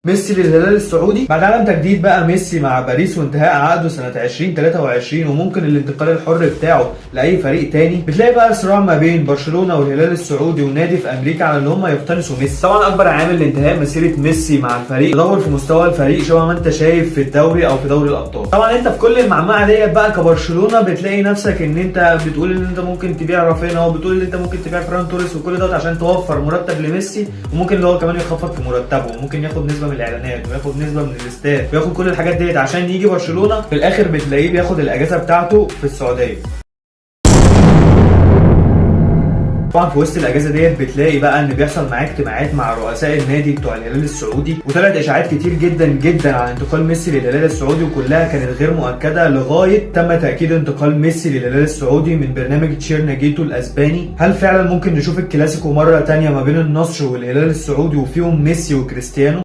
ميسي للهلال السعودي بعد عدم تجديد بقى ميسي مع باريس وانتهاء عقده سنة 2023 وممكن الانتقال الحر بتاعه لاي فريق تاني. بتلاقي بقى صراع ما بين برشلونة والهلال السعودي ونادي في امريكا على ان هم يقتنصوا ميسي. طبعا اكبر عامل لانتهاء مسيره ميسي مع الفريق تدور في مستوى الفريق شبه ما انت شايف في الدوري او في دوري الابطال. طبعا انت في كل المعمعة ديت بقى كبرشلونه بتلاقي نفسك ان انت بتقول ان انت ممكن تبيع رافينا وبتقول ان انت ممكن تبيع فران توريس وكل دوت عشان توفر مرتب لميسي، وممكن اللي هو كمان يخفض في مرتبه وممكن ياخد نسبه من الاعلانات وياخد نسبه من الاستاد وياخد كل الحاجات ديت عشان يجي برشلونة. في الاخر بتلاقيه بياخد الاجازة بتاعته في السعودية. طبعا في وسط الاجازة ديت بتلاقي بقى ان بيحصل معاه اجتماعات مع رؤساء النادي بتوع الهلال السعودي، وطلعت اشاعات كتير جدا جدا عن انتقال ميسي للهلال السعودي وكلها كانت غير مؤكدة لغاية تم تاكيد انتقال ميسي للهلال السعودي من برنامج تشيرناجيتو الاسباني. هل فعلا ممكن نشوف الكلاسيكو مرة تانية ما بين النصر والهلال السعودي وفيهم ميسي وكريستيانو؟